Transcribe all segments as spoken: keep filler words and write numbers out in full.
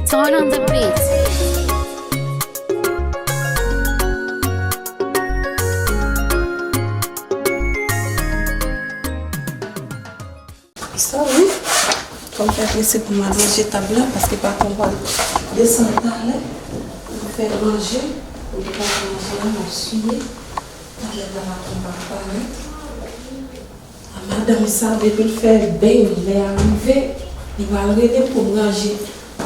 Turn on the beat. Sa wi. Fò m fè prese pou m al ranje tab la, paske patwon pral desann talè pou fè manje. Pou li pa manje la, m ap siye. Talè la, patwon pral parèt. A madanm sa, depi l fè beny, lè a rive, li pral rele m pou m ranje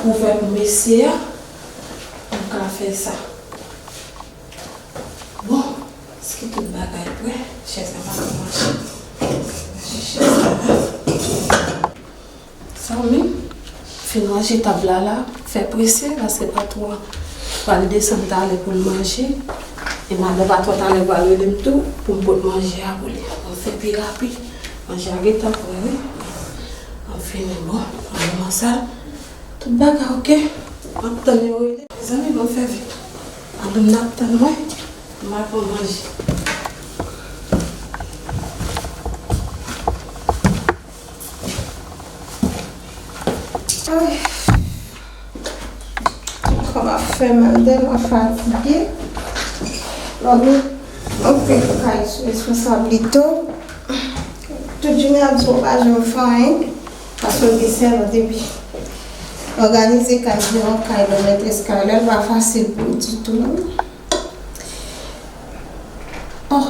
kouvè pou mesye a, pou m ka fè sa. Bon, èske tout bagay prè? Chèz la pa ka mache. Mache chèz la la. Sa menm, fin ranje tab la la, fè prese, paske patwon an pral desann talè pou l manje. E madan patwon talè pral rele m tou pou m pot manje a pou li. Mwen fè pi rapid. Manje a gentan prè, wi. Anfen, bon, nan moman sa, tout bagay oke. M ap tann yo rele. Mezanmi, bon, fè vit. Ann nou ap tann mwen. M al pran manje. Ay. Kò m ap fè mal, tèlman fatige. Lòt nou, anpil kay sou responsablite w. Tout jounen ap di w pa janm fè anyen, paske w gen sèvant epi òganize kay, jere yon kay nan mèt eskalè, l pa fasil pou w ditou non. Oh,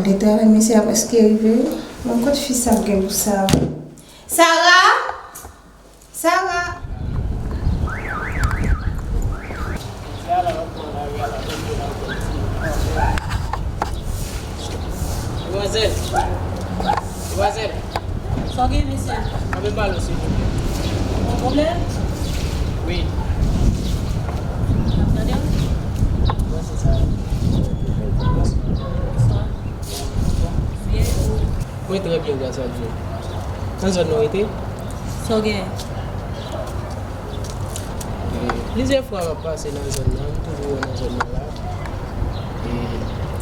lè travay mesye a prèske rive wi. Bon, kot fi sa ap gen pou sa? Sara! Sara! Demwazèl! Demwazèl! Sa w gen, mesye? Ann pale, silvouplè. Yon pwoblèm? Wi. N ap tande w. Bonswa. Byen, e ou? Mwen trè byen, gras a Dye. Nan zòn nan w rete? Sa w gen? E, plizyè fwa m ap pase nan zòn nan, m toujou wè w nan zòn nan la. E,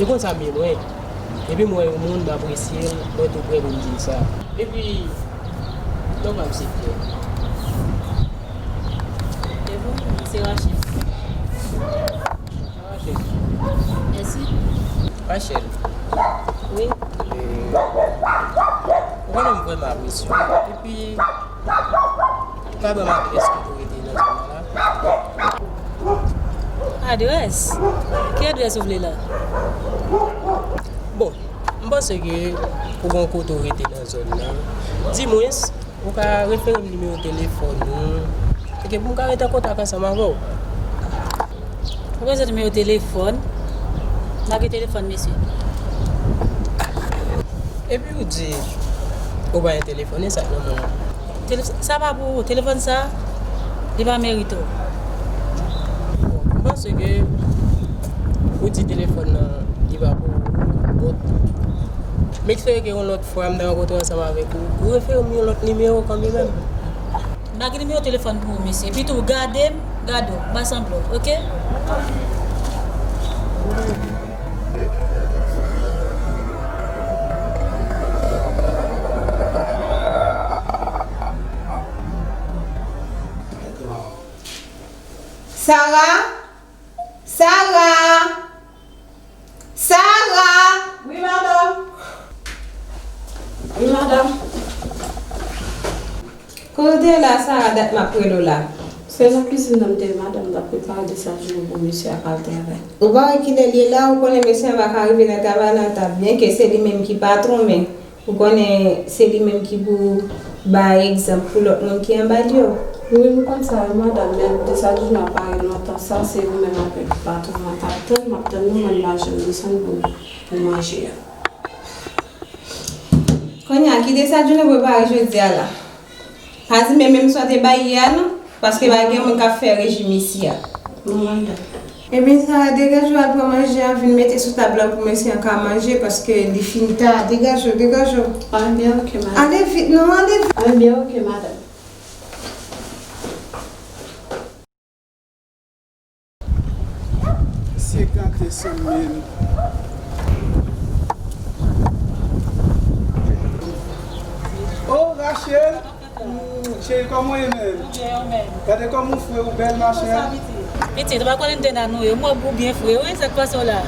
e konsa m ye mwen. Epi m wè yon moun, m apresye l, mwen tou prè pou m di l sa. Epi, non pa m se Pierre. E bon, se Rachel. Rachel. Mèsi. Rachel. Wi. E, ou konnen m vrèman apresye w. Epi, ou ka ban m adrès kote w rete nan zòn nan la? Adrès? Ki adrès ou vle la? Bon, m panse ke ou gen yon kote w rete nan zòn nan. Dimwens, ou ka refere m nimewo telefòn ou. Oke, pou m ka rete an kontak ansanm avè w. Ou bezwen nimewo telefòn? M pa gen telefòn, mesye. Epi ou di ou pa gen telefòn, e sa k nan men w? Telef-, sa pa pou ou. Telefòn sa, li pa merite w. Bon, m panse ke ou di telefòn nan, li pa pou ou. Bon, m espere ke yon lòt fwa m ta rankontre ansanm avèk ou, ou refere m yon lòt nimewo kanmenm. M pa gen nimewo telefòn pou ou, mesye. Epi tou, gade m, gade w, m pa sanble w, oke? Sara? Sara? Sara! Wi, madanm. Wi, madanm. Kote w te ye la, Sara, dat m ap rele w la? Se nan kizin nan m te ye, madanm, m t ap prepare desajounen pou mesye a k al travay. Ou pa wè kilè l ye la, ou konnen mesye a pa ka rive nan travay nan tan, byenke se li menm ki patwon, men ou konnen se li menm ki pou bay egzanp pou lòt moun ki anba l yo. Wi, m konn sa wi, madanm, men desajounen an pa ret lontan, sa se ou menm avèk patwon an k ap tann, m ap tann nou, mwen m pa janm desann pou, pou manje a. Kounye a, ki desajounen w prepare jodi a la? Pa di m menm sa w te bay yè a non, paske pa gen moun k ap fè rejim isi a. Bon, madanm. Ebyen, Sara, degaje w al pran manje a, vin mete sou tab la pou mesye an ka manje, paske li fin ta. Degaje w, degaje w. Ebyen, oke, madanm. Ale vit non, ale vit. Ebyen, oke, madanm. Senkant e san mil. Oh, Rachel! Cheri, kòman w ye, menm? Ou byen, ou menm? Gade kòman w fre, ou bèl, ma chère. Pitit, ou pa konnen m te nan nou ye. M wè w byen fre, wi, sa k pase w la?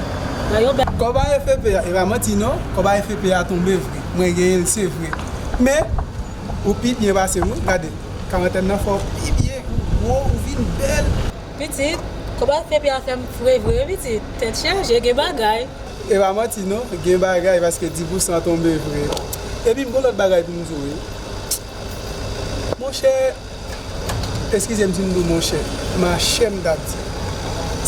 Ba yo bèl. Kòb a F P a, e pa manti, non. Kòb a F P a tonbe vre. Mwen genyen l, se vre. Men, ou pi byen pase m, wi. Gade, karantèn nan fè w pi byen, ou gwo, ou vin bèl. Pitit, kòb a F P a fè m fre vre, pitit. Tèt chaje, gen bagay. E pa manti non, gen bagay paske dis pousan tonbe vre. Epi m gon lòt bagay pou m di w wi. Monchè, eskize m si m di w monchè, machè m t ap di.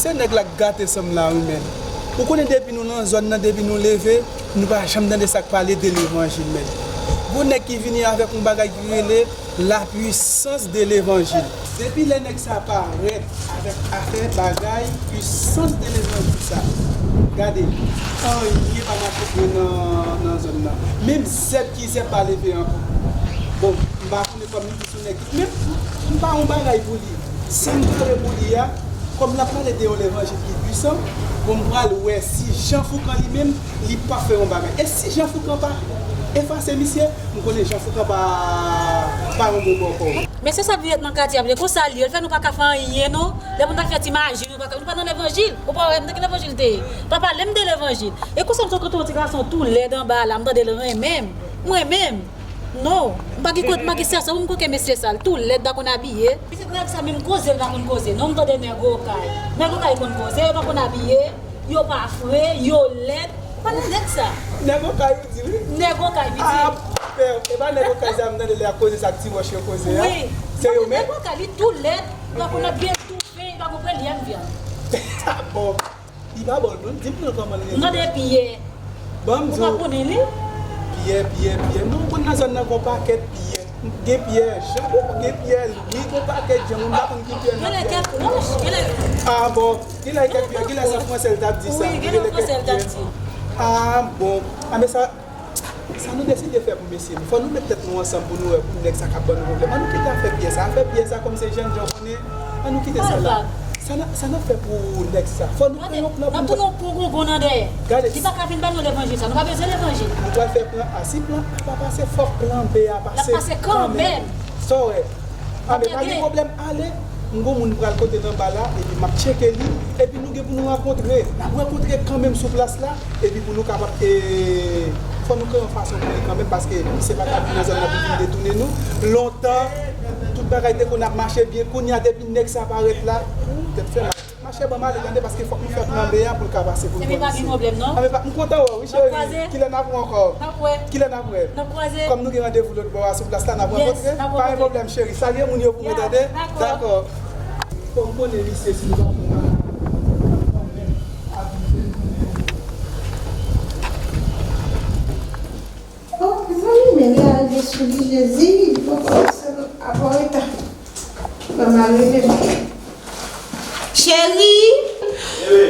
Se nèg la k gate san m la wi menn. Ou konnen depi nou nan zòn nan, depi nou leve, nou pa janm tande sa k pale de levanjil menn. Gon nèg ki vini avèk yon bagay ki rele la puissance de l'évangile. Depi lè nèg sa parèt avèk afè bagay puissance de l'évangile sa, gade, anyen pa mache byen nan, nan zòn nan. Menm zèb ki zèb pa leve ankò. Bon, m pa konnen kòm li di sou nèg, men m pa yon bagay pou li. Sa m pare pou li a, kòm l ap pale de yon levanjil ki pwisan, bon, m pral wè si Jan Foukan li menm, li pa fè yon bagay. E si Jan Foukan pa efase misye, m konnen Jan Foukan pa, pa yon bon bòkò. Men se sa vin ret nan katye a, konsa l ye, l fè nou pa ka fè anyen non. Lè moun ta fè ti maji, nou pa ka, nou pa nan levanjil. Ou pa wè m nan ki levanjil te ye. Pa pale m de levanjil. E konsa m sot kote yon ti gason tou lèd anba la, m tande l renmen m. M renmen m. Non, m pa gen kote, m pa gen sèso pou m koke mesye sa, l tou lèd, pa konn abiye. Pitit nèg sa menm koze l pa konn koze. Non, m tande nèg Okay. Nèg Okay konn koze, yo pa konn abiye, yo pa fre, yo lèd. Ou pa nan nèg sa. Nèg Okay ou di wi. Nèg Okay pitit. Ah, pè, e pa nèg Okay sa m tande lè y ap koze sa ak ti wòch yo koze a. Wi. Se yo menm. Nèg Okay li tou lèd, pa konn abiye, tou fen, pa konn pran lyen vyann. Ah bon. Li pa bon non, di m non kòman l rele. M tande Pyè. Ban m di w. Ou pa konnen li? Pyè, Pyè, Pyè. Non, ou konn nan zòn nan gon pakèt Pyè. Gen Pyè Jan, gen Pyè Lwi, gon pakèt Jan, moun pa konn ki Pyè nan Pyè. Genlè kèk Pyè. Ah bon, genlè kèk Pyè, genlè se fransè l t ap di sa. Wi, genlè fransè l t ap di. Ah bon. Ah, men sa, Sa nou deside fè pou mesye nou? Fò nou met tèt nou ansanm pou nou wè pou nèg sa k ap ban nou pwoblèm. An nou kite afè Pyè sa. Afè Pyè sa, kòm se jènjan w konnen, an nou kite sa la. Sa n ap, sa n ap fè pou nèg sa? Fò nou fè yon plan pou nou. N ap tounen yon pwongongon nan dèyè. Gade. Li pa ka vin ban nou levanjil sa. Nou pa bezwen levanjil. Nou pral fè plan A. Si plan A pa pase, fòk plan B a pase kanmenm. Sa w wè? Ah, men pa gen pwoblèm, ale. M gon moun pral kote l anba la, epi m ap tcheke li, epi nou gen pou nou rankontre. N ap rankontre kanmenm sou plas la, epi pou nou kapab, e, fò nou kreye yon fason pou li kanmenm, paske misye pa ka vin nan zòn nan pou vin detounen nou. Lontan, tout bagay te konn ap mache byen, kounye a depi nèg sa parèt la, tèt fè mal. Machè, ban m ale tande, paske fòk nou fè plan B a pou l ka pase pou n konn isi. Anben, pa gen pwoblèm, non. Anben, pa, m kontan wè w, wi, cheri. Kilè n ap wè ankò? N ap wè. Kilè n ap wè? N ap kwaze. Kòm nou gen randevou lòt bò a, sou plas la, n ap rankontre. Pa gen pwoblèm, cheri. Salye moun yo pou mwen, tande? Dakò. Fò m konnen misye si nou pa fè mal. Oh, mezanmi, men lè a rive sou li, Jezi, li poko sot ap an reta. Ban m al rele l. Cheri! Wi.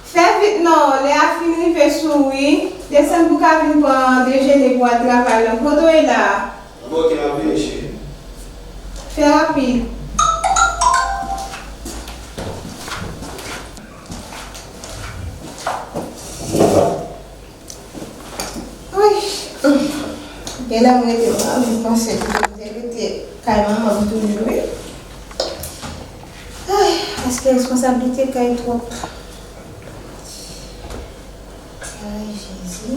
Fè vit non, lè a fin rive sou wi. Desann pou ka vin pran dejene pou al travay lan. Kote w ye la? Bon, ok, m ap vini, cheri. Fè rapid. Ay, genlè m rete, m pa anvi panse pou m te rete kay manman m toujou wi. Ay, paske responsablite kay twòp. Ay, Jezi.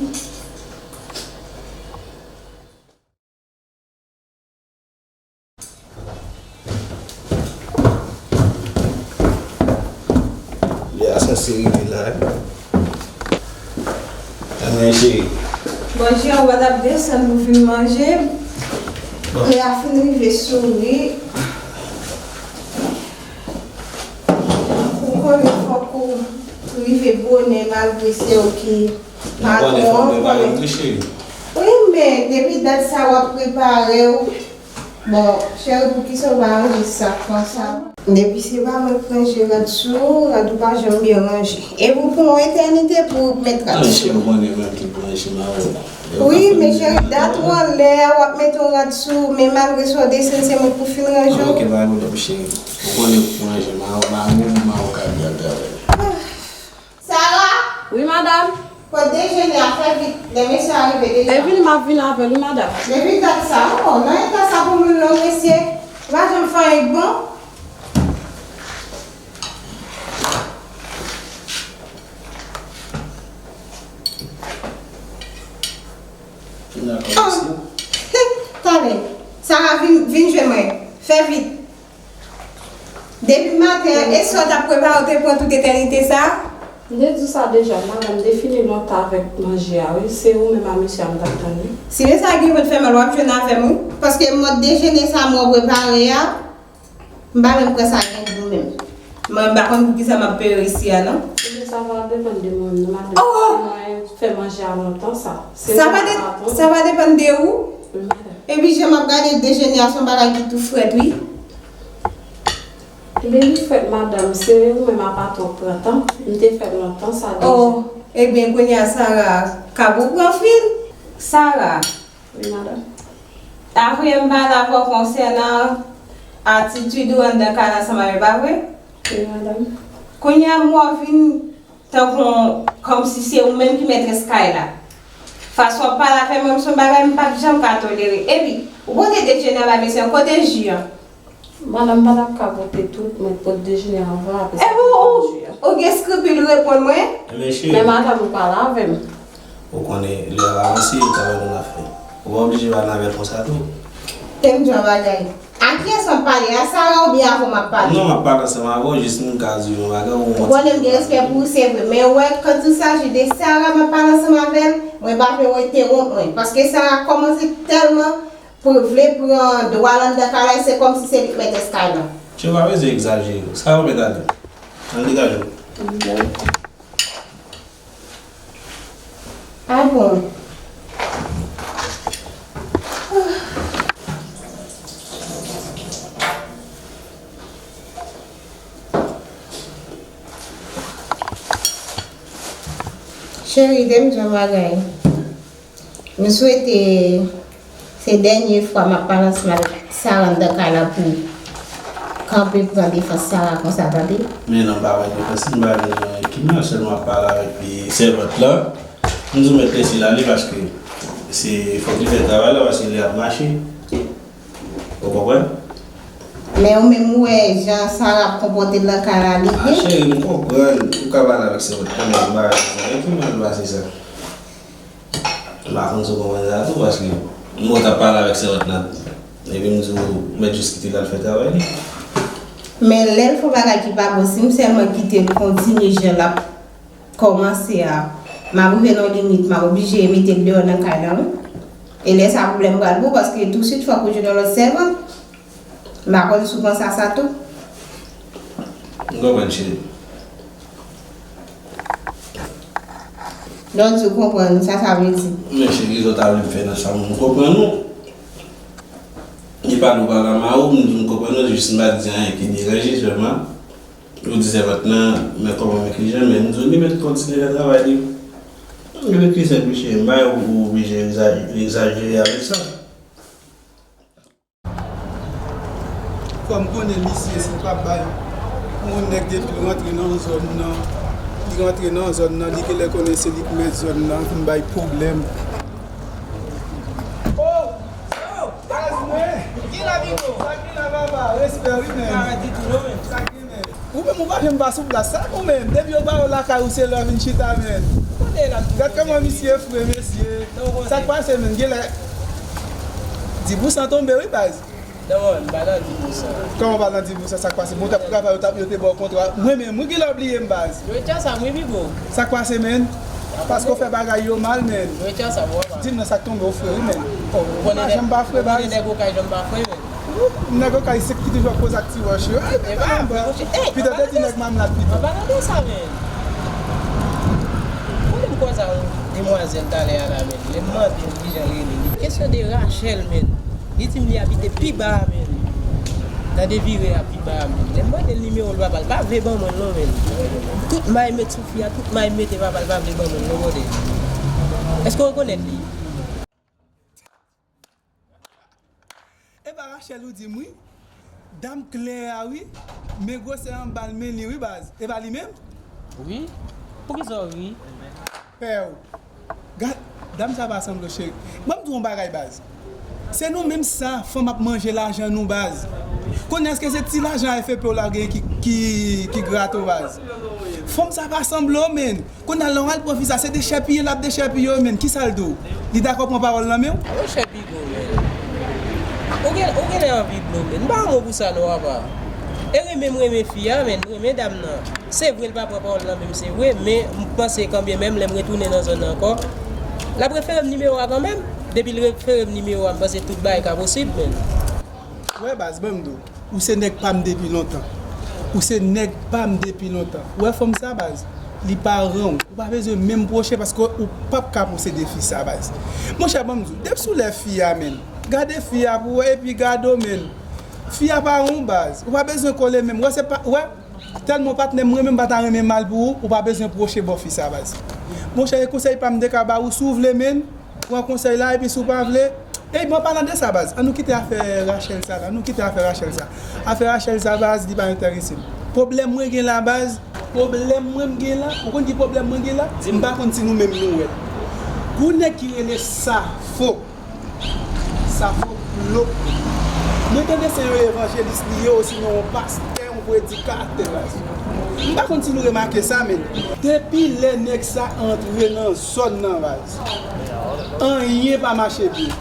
Lè a sanse rive la wi. Anmwey cheri. Bon, Jean, ou pa t ap desann pou vin manje. Bon. Lè a fin rive sou wi. Ou konnen fòk ou rive bonè malgre se ou ki patwon an, konnen. Wi, men depi dat sa w ap prepare w. Bon, cheri, poukisa w pa ranje sak konsa? Depi se pa mwen k ranje rad sou ou, rad ou pa janm byen ranje. E pou, pou yon etènite pou w mèt rad sou ou. Non, cheri, ou konnen mwen ki pou ranje mawon. Wi, men cheri, dat ou anlè a, w ap mete yon rad sou ou, men malgre sa w desann, se mwen k pou fin ranje w. Ok, pa gen pwoblèm, cheri. Ou konnen pou ranje mawon, mawon, mawon ka byen al travay. Sara! Wi, madanm. Pot dejene a, fè vit, lè mesye a rive deja. Epi m ap vin avè l wi, madanm. Depi dat sa, o, nan eta sa pou moun long, mesye, ou pa janm fè anyen k bon. Dakò, mesye. Talè, Sara, vin, vin jwenn mwen. Fè vit. Depi maten an, e sa w t ap prepare, w te pran tout etènite sa a? M te di w sa deja, madanm, m te fini lontan avèk manje a, wi. Se ou menm a mesye a m t ap tann, wi. Si mesye a gen vant fè mal, w ap jwenn avè m, wi. Paske mòd dejene sa a mwen prepare a, m pa menm kwè sa gen gou menm. Mwen, m pa konn poukisa m ap peye isi a, non. Ebyen, sa va depann de mwen menm, non, madanm. Oh! Se mwen fè manje a lontan, sa. Se ou menm patwon. Sa va depann de ou? Wi, madanm. Epi, jan m ap gade dejene a, se yon bagay ki tou frèt, wi. Li, li frèt, madanm, se ou menm a patwon k pran tan. M te fè l lontan sa deja. Oh, ebyen, kounye a, Sara, kab ou pran fil? Sara. Wi, madanm. Avril m pale avè w konsènan atitid ou anndan kay la ansanm avè l, pa vre? Wi, madanm. Kounye a, m wè w vin tankou, kòmsi se ou menm ki mètrès kay la. Fason w ap pale avè mwen, se yon bagay m p ap janm ka tolere. Epi, ou pote dejene a bay mesye an, kote ji an? Madanm, m pa t ap ka pote tout, mwen t pote dejene anvan, apre sa, epi ou, ou gen eskripil reponn mwen? Men, cheri. Men, madanm, ou pale avè m. Ou konnen, lè a avanse, travay nou n ap fè. Ou pa oblije pale avè l konsa tou. Tande yon bagay. A kiyès w ap pale? A Sara oubyen avè w m ap pale? Non, m ap pale ansanm avè w, jis m ka di w yon bagay, ou... Ou konnen m gen respè pou ou, se vre, men ou wè, quand il s'agit de Sara, m ap pale ansanm avè l, mwen pa vle w entewonp mwen, paske Sara kòmanse tèlman pou vle pran dwa l anndan kay la, se kòmsi se li k mètrès kay la. Cheri, pa bezwen egzajere. Sara, ou mèt ale. Ann degaje w. Ah bon? Cheri, tande yon bagay. M swete se dènye fwa m ap pale ansanm avèk Sara anndan kay la pou kanpe pran defans Sara konsa, tande? Men non, m pa pran defans li, m pa bezwen ekip nan, sèlman ap pale avèk li, sèvant lan. M di w mèt lese l ale paske se fòk li fè travay la, paske li ap mache. Ou konprann? Men ou menm ou wè jan Sara ap konpòte l nan kay la, li... Ah, cheri, m konprann. Ou ka pale avèk sèvant lan, men m pa wè sa. Ekip nan pase sa. M pa konn si w konprann sa tou, paske m wè w t ap pale avèk sèvant lan, epi m di w, mèt jis kite l al fè travay li. Men lè l fè yon bagay ki pa bon, si m sèlman kite l kontinye jan l ap kòmanse a, m ap rive nan yon limit, m ap oblije mete l deyò nan kay la, wi. E lè sa a, pwoblèm pral pou w, paske tousuit fòk ou jwenn yon lòt sèvant. M pa konn si w panse a sa tou. M konprann, cheri. Donk, ou konprann sa sa vle di? Men cheri, sa w ta vle m fè nan sa, m konprann ou. Li pale ou pa ka mare w, m di m konprann ou, jis m pa di anyen ki deranje sèlman. Ou di sèvant lan, men kòman, men kijan, men m di w li mèt kontinye fè travay li. Li pi senp wi cheri, m pa wè ou oblije egza-, egzajere avèk sa. Fò m konnen misye si l p ap bay yon nèg depi l rantre nan zòn nan, li rantre nan zòn nan, li genlè konnen se li k mèt zòn nan, vin bay pwoblèm. Oh! Baz mwen! Ki la, Bigo? Sa ki la, papa? Respè wi, men. Pa di tou non, men. Ou menm ou pa janm pa sou plas sa ou menm. Depi yo ba yo lakay ou se lè w vin chita, men. Kote la? Gad kòman misye fre, mesye. Sa k pase, men? Genlè di pou san tonbe wi, baz. Non, m pa nan di pou san. Kòman w pa nan di pou san? Sa k pase? Bon, w t ap travay, yo t ap, yo te ba w kontra. Mwen menm, wi, genlè w bliye m, baz. Yo te sa, mwen, Bigo. Sa k pase, men? Paske w fè bagay yo mal, men. Yo te sa, mwen pa. Di m nan sa k tonbe, w fre wi, men. Ou pa janm pa fre, baz. Ou konnen nèg Okay janm pa fre, men. Nèg Okay se ki toujou ap koze ak ti wòch yo. Ey, pito te di nèg Mamlad pito. An palan de sa, men. Kote m koze ak yon demwazèl talè a la, men. Lè m mande l kijan l rele, li kesyon de Rachel, men. Li di m li abite pi ba a, men. Nan devire a pi ba a, men. Lè m mande l nimewo l, papa l pa vle ban mwen l non, men. Tout may met sou fi a, tout may mete, papa l pa vle ban mwen l non, brother. Èske w rekonèt li? E pa Rachel ou di m wi. Dam klè a wi. Men gwosè anba l men li wi baz. E pa li menm? Wi. Poukisa w ri? Pè w. Gad, dam sa pa sanble w, cheri. Ban m di w yon bagay, baz. Se nou menm sa, fanm ap manje lajan nou, baz. Kounye a, èske se ti lajan F E P w la gen ki, ki, ki grate w, baz? Fanm sa pa sanble w, menn. Kounye a, lè w al pran fi sa, se dechèpiye l ap dechèpiye w, menn. Kisa l di w? Li dakò pran pawòl nan men w? Mwen chèpiye w, menn. Ou gen, ou genlè anvi dlo, menn. M pa yon moun pou sa, non, papa. E renmen, m renmen fi a, menn. M renmen dam nan. Se vre, l pa pran pawòl nan men m, se vre, men m panse kanmenm, lè m retounen nan zòn nan ankò, l ap refere m nimewo a kanmenm. Depi l refere m nimewo a, m panse tout bagay ka posib, menn. Wè, baz, ban m di w, ou se nèg pa m depi lontan. Ou se nèg pa m depi lontan. Ou wè fanm sa, baz, li paran w. Ou pa bezwen menm pwoche paske ou p ap ka posede fi sa, baz. Monchè, ban m di w, depi sou lè fi a, menn, gade fi a pou w wè, epi gade w, menn. Fi a paran w, baz. Ou pa bezwen kole menm. Wè, se pa, wè, tèlman w patnè m renmen, m pa ta renmen mal pou ou, ou pa bezwen pwoche bò fi sa, baz. Monchè, e konsèy pa m de ka ba ou, si w vle, menn, pran konsèy la, epi si w pa vle, ey, bon, an palan de sa, baz, an nou kite afè Rachel sa la, an nou kite afè Rachel sa. Afè Rachel sa, baz, li pa enterese m. Pwoblèm mwen gen la, baz, pwoblèm mwen m gen la, ou konn ki pwoblèm mwen gen la? M pa konn si nou menm nou wè l. Gon nèg ki rele Safo. Safo Plo. Mwen tande se yon evanjelis li ye, osinon yon pastè, yon predikatè, baz. M pa konn si nou remake sa, menn. Depi lè nèg sa antre nan zòn nan, baz, anyen pa mache byen.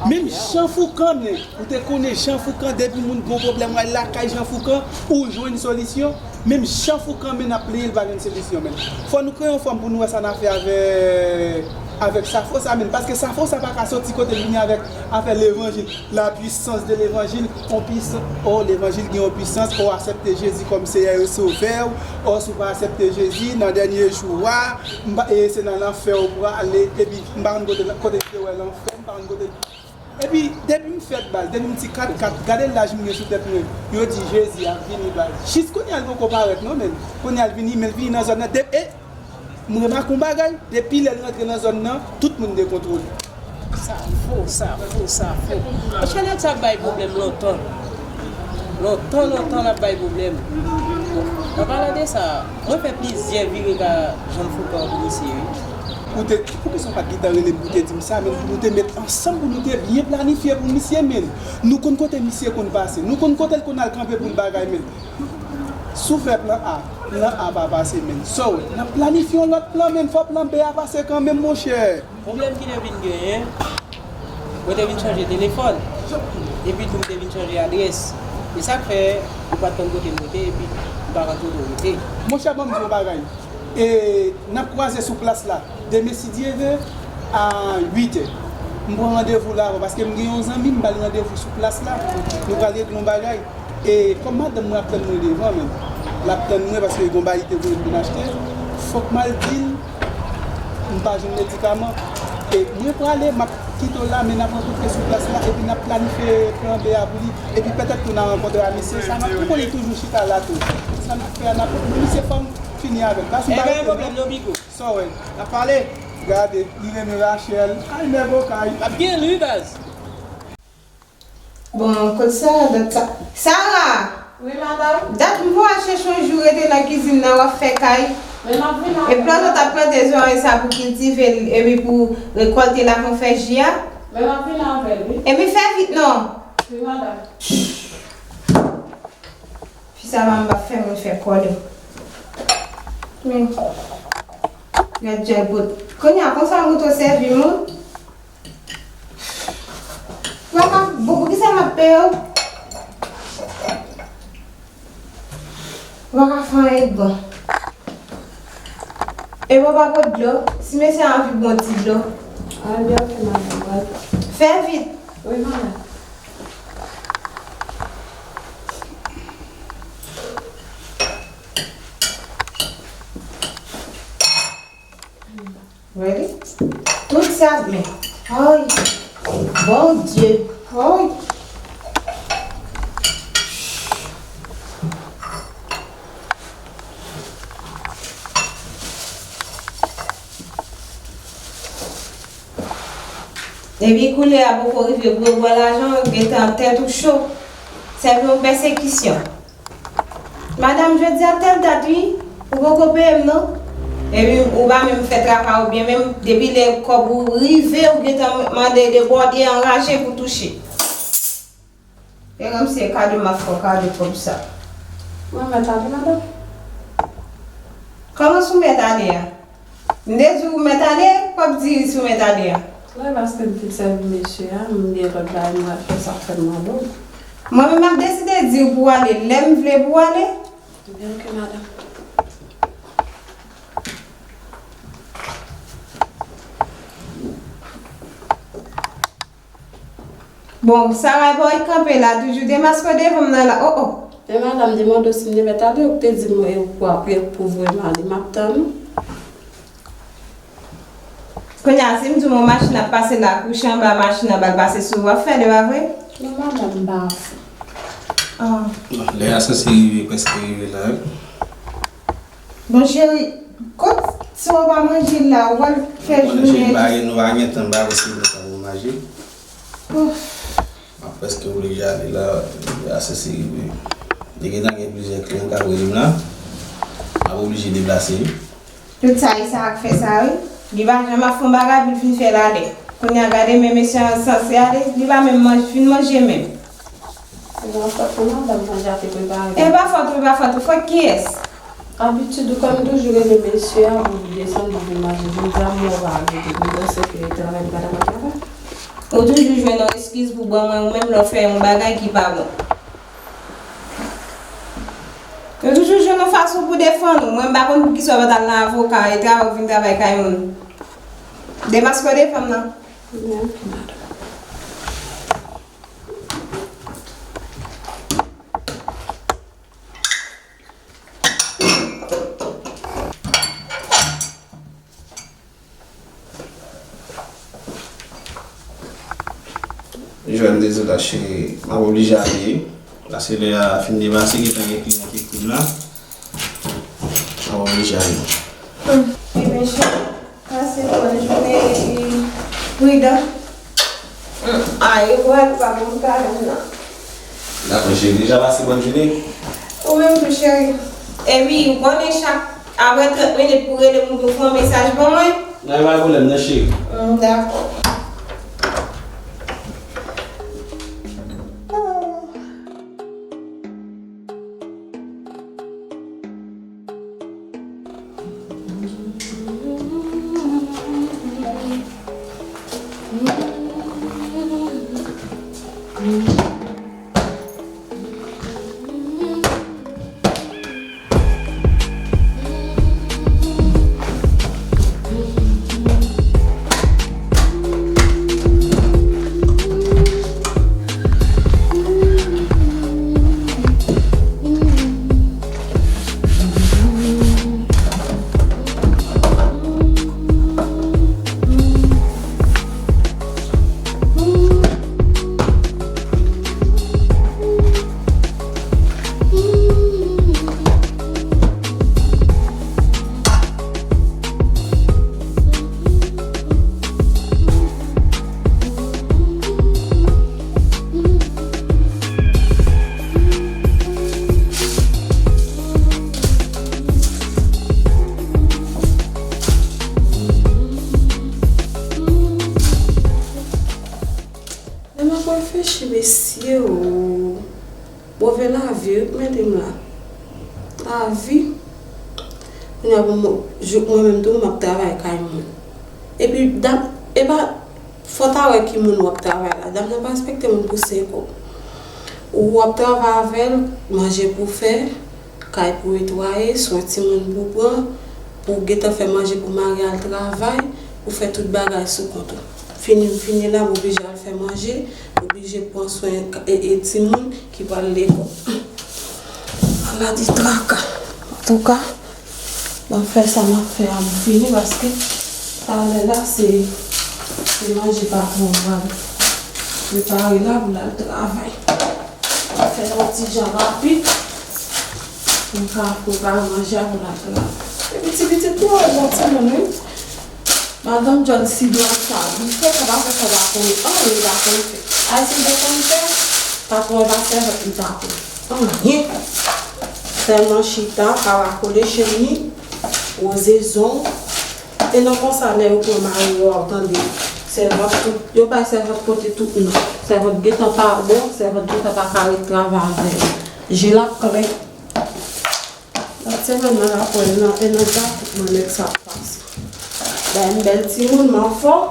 Menm Jan Foukan, menn, ou te konnen Jan Foukan, depi moun gon pwoblèm, w al lakay Jan Foukan, ou jwenn solisyon. Menm Jan Foukan, menn, ap plenyen, l pa jwenn solisyon, menn. Fò nou kreye yon fòm pou nou wè sa n a fè avèk, avèk Safo sa, menn. Paske Safo sa pa ka soti kote l vini avèk afè levanjil. La puissance de l'évangile, on puissance, oh, levanjil gen yon pwisans, oh, aksepte Jezi kòm Seyè e Sovè w, oh, si w pa aksepte Jezi, nan dènye jou a, m pa, e se nan lanfè w prale, epi m pa konn kote, kote m te wè lanfè, m pa konn kote. Epi, depi m fèt, baz, depi m ti kat kat, gade laj m gen sou tèt mwen, yo di Jezi ap vini, baz. Jis kounye a l poko parèt, non, menn. Kounye a l vini, men l vini nan zòn nan, de, e, m remake yon bagay, depi lè l rantre nan zòn nan, tout moun dekontwole. Safo, Safo, Safo. Monchè, nèg sa ap bay pwoblèm lontan. Lontan, lontan l ap bay pwoblèm. An palan de sa, mwen fè plizyè vire ka Jan Foukan pou misye, wi. Ou te, poukisa w pa t gentan rele m pou w te di m sa, menn, pou nou te met ansanm, pou nou te byen planifye pou misye, menn. Nou konn kote misye konn pase, nou konn kote l konn al kanpe pou l bagay, menn. Si w fè plan A, plan A pa pase, menn. So, n ap planifye yon lòt plan, menn. Fò plan B a pase kanmenm, monchè. Pwoblèm ki te vin genyen, mwen te vin chanje telefòn. Epi tou, m te vin chanje adrès. E sa k fè, ou pa t konn kote m rete, epi m pa konn kote w rete. Monchè, ban m di w yon bagay. E, n ap kwaze sou plas la. Demen, si Dye vle, a uit è. M pran randevou la avè w, paske m gen yon zanmi, m ba l randevou sou plas la. Nou pral regle yon bagay. E kòm madanm mwen ap tann mwen devan, menn, l ap tann mwen paske gon bagay li te voye m vin achte, fòk m al di l m pa jwenn medikaman. E mwen prale, m ap kite w la, men n ap rankontre sou plas la, epi n ap planifye plan B a pou li. Epi petèt tou n a rankontre a misye, sa n ap, ou konnen li toujou chita la tou. Sa n ap fè a, n ap, men misye fò m fini avè l. Baz, m pa rete non. Sa w wè, n ap pale. Gade, li renmen Rachel. Ay, nèg okay. L ap gen l wi, baz. Bon, kot Sara, dat sa. Sara! Wi, madanm. Dat m pou al chèche yon jou rete nan kizin nan, w ap fè kay. Men m ap vin avè l. Epi lòt ou t ap plante zòrèy sa pou kiltive l, epi pou rekòlte l avan w fè ji a. Men m ap vin avè l, wi. Epi fè vit non. Wi, madanm. Fi sa pa m ap fè moun fè kòlè. Men, gad djòlbot. Kounye a, konsa mouton sèvi moun. Papa, bon, poukisa m ap peye w? Ou pa ka fè anyen k bon. E papa, pot dlo. Si mesye a anvi bwè yon ti dlo. Ann byen, ok, madanm, mwen. Fè vit. Wi, madanm. Ready? Tout sa, men, ay, Bondye, ay. Epi koulè a poko rive pou yo ba w lajan, w gentan tèt ou cho. Sèvi yon pèsekisyon. Madanm, jodi a tèl dat wi, ou poko peye m non. Epi ou pa menm fè traka, oubyen menm depi lè kòb ou rive, ou gentan mande debòde, anraje pou touche. E kòmsi e kado m ap fè w kado kòb sa. Mwen mèt ale, madanm? Kòman si w mèt ale a? M te di w mèt ale, w ap di si w mèt ale a. Wi, paske m fin sèvi mesye a, m gen lòt bagay m pral fè, sa fè m mande w. Mwen menm m ap deside di w pou w ale lè m vle pou w ale. Ebyen, oke, madanm. Bon, Saray pa wè kanpe la, toujou demaske w devan m nan la. O, o. Men madanm, m te mande w si m te mèt ale, ou te di m, e, ou pou, pou, pou voye m ale, m ap tann ou. Kounye a, si m di w yon machin ap pase la, kouche anba machin nan, ba l pase sou ou, w ap fè l, e pa vre? Non, madanm, m pa fou. Ah. Bon, lè a sanse rive, prèske rive la, wi. Bon, cheri, kot si w pa manje la, w al fè jounen. Bon, cheri, m pa gen, nou pa gen tan, m pa wè si gen tan pou manje. Ouf. M ap prèske oblije ale la, lè a sanse rive. Li gentan gen plizyè kliyan k ap rele m la. M ap oblije deplase, wi. Tout sa, e sa k fè sa, wi. Li pa janm ap fè yon bagay pou l fin fè l ale. Kounye a, gade men mesye an sanse ale, li pa menm manje, fin manje menm. Se pa fòt ou, madanm, manje a te prepare. E pa fòt ou, e pa fòt ou, fòt kiyès? Abitid ou, kòm toujou rele mesye a pou li desann pou vin manje. Jodi a, mwen pa rete, m panse ke travay li pa t ap travay. Ou toujou jwenn yon eskiz pou ban mwen, ou menm lè w fè yon bagay ki pa bon. Yo toujou jwenn yon fason pou defann ou. Mwen, m pa konn poukisa w pa t al nan avoka e travay, w vin travay kay moun. Demaske w defann nan. Men, oke, madanm. Jwenn dezi la, cheri, m ap oblije ale. Paske lè a fin depase, gentan gen kliyan ki ekri m la. M ap oblije ale. Hmm. Ebyen, cheri, pase bòn jounen epi pridan. Hmm. A, e vwal pa bon kalòm nan. Dakò, cheri, deja pase bòn jounen. Ou menm tou, cheri. Epi, ou konnen chak apre trant minit pou rele m pou fè yon mesaj ban mwen. Nan, pa gen pwoblèm, non, cheri. Hmm, dakò. Lè m ap reflechi, mesye o, move lavi wi k mete m la. Lavi. Kounye a pou mwen, jouk mwen menm tou, m ap travay kay moun. Epi, dam, e pa fòt a wè ki moun w ap travay la. Dam nan pa respekte moun pou senk kòb. Ou ap travay avè l, manje pou fè, kay pou netwaye, swen timoun pou pran, pou gentan fè manje pou mari al travay, pou fè tout bagay sou kont ou. Fini m fini la, m oblije al fè manje, m oblije pran swen e, e timoun ki pral lekòl. Ala de traka. Antouka, m ap fè sa m ap fè a, m fini, paske talè la, se, se manje patwon an pral prepare la pou l al travay. Fè yon ti jan rapid pou m ka prepare manje a pou n al travay. Epi ti pitit mwen, yon bon timoun, wi. Madanm John, si dwa sa, li fè sa, pa fè sa, pa konnen anyen, li pa konnen fè. Ayisyen te konn fè, patwon pa sèvi, li pa konnen anyen. Sèlman chita, pa rakole cheni. wozezon. E nan konsa, lè yo pran mari yo a, w tande, sèvant tout, yo bay sèvant pote tout non. Sèvant gentan pa bon, sèvant gentan pa ka ret travay avè l. Je l ap klè. Lòt semèn nan, l ap wè nan, e nan zafè mwen nèg sa ap pase. Bay m bèl timoun, m anfòm,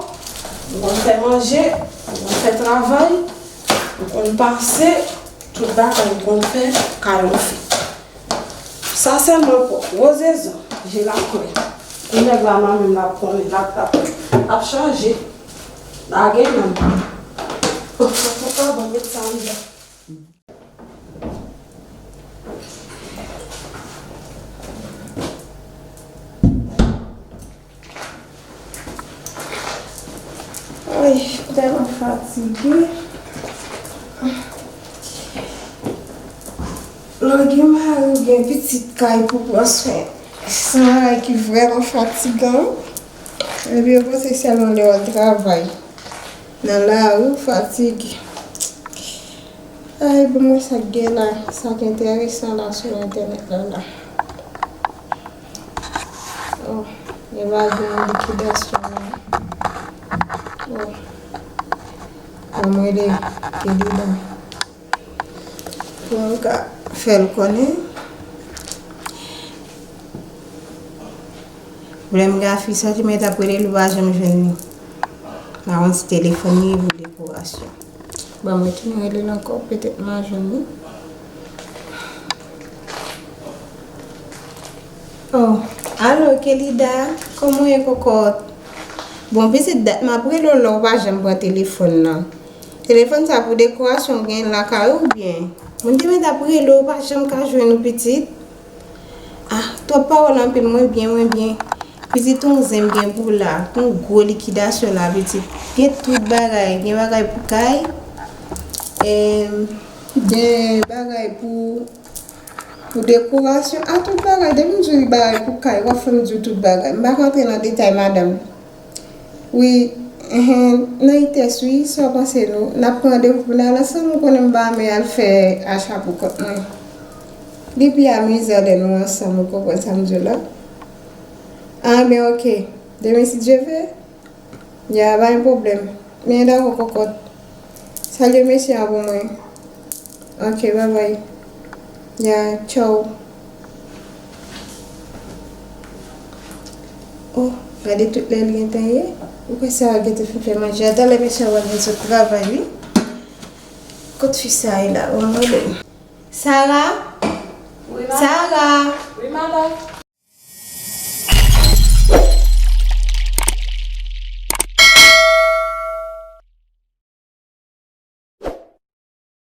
m konn fè manje, m konn fè travay, m konn pase, tout bagay m konn fè, kay on fi. Sa sèlman pwòp, wozezon, je l ap klè. Pou nèg la nan menm l ap konnen, l ap, l ap, l ap chanje. Lage nanm. Antouka, bon, met sa anndan. Ay, m tèlman fatige. Lè w gen mari, w gen pitit kay pou pran swen, se yon bagay ki vrèman fatigan. Epi yo panse sèlman lè w al travay. Nan lari, w fatige. Ay, ban mwen sa k gen la, sa k enteresan la sou entènèt la la. Oh, gen bagay likidasyon la. Oh. Ban mwen rele Kelida. Pou mwen ka fè l konnen. Pwoblèm gen a fi sa, ki mwen t ap rele l, ou pa janm jwenn li. M pa konn si telefòn li pou dekorasyon. Bon, mwen tounen rele l ankò, petèt m a jwenn li. Oh, alo, Kelida, kòman w ye, kòkòt? Bon, pitit, dat m ap rele w la, ou pa janm pran telefòn nan. Telefòn sa pou dekorasyon w gen lakay ou oubyen? Mwen te mèt ap rele w, ou pa janm ka jwenn ou, pitit. Ah, twòp pawòl anpil, mwen byen, mwen byen. Pitit, yon zen m gen pou w la, yon gwo likidasyon la, pitit. Gen tout bagay, gen bagay pou kay, em, gen bagay pou, pou dekorasyon, ah, tout bagay. Depi m di w bagay pou kay, w ap fè m di w tout bagay. M pa ka antre nan detay, madanm. Wi, enhen, nan itès wi, sa w panse nou? N ap pran randevou pou n al ansanm, ou konnen m pa renmen al fè acha pou kont mwen. Li pi amizan lè nou ansanm, ou konprann sa m di w la? Ah, ben, oke. Demen, si Dye vle, ya, pa gen pwoblèm. Men dakò, kòkòt. Salye mesye a pou mwen. Ok, bye bye. Ya, tchaw. Oh, gade tout lè l gentan ye. Ou kwè sa a gentan fin fè manje a? Talè mesye a pral vin sot travay, wi. Kot fi sa a ye la? Bon, mwen menm. Sara? Wi, madan. Sara! Wi, madan.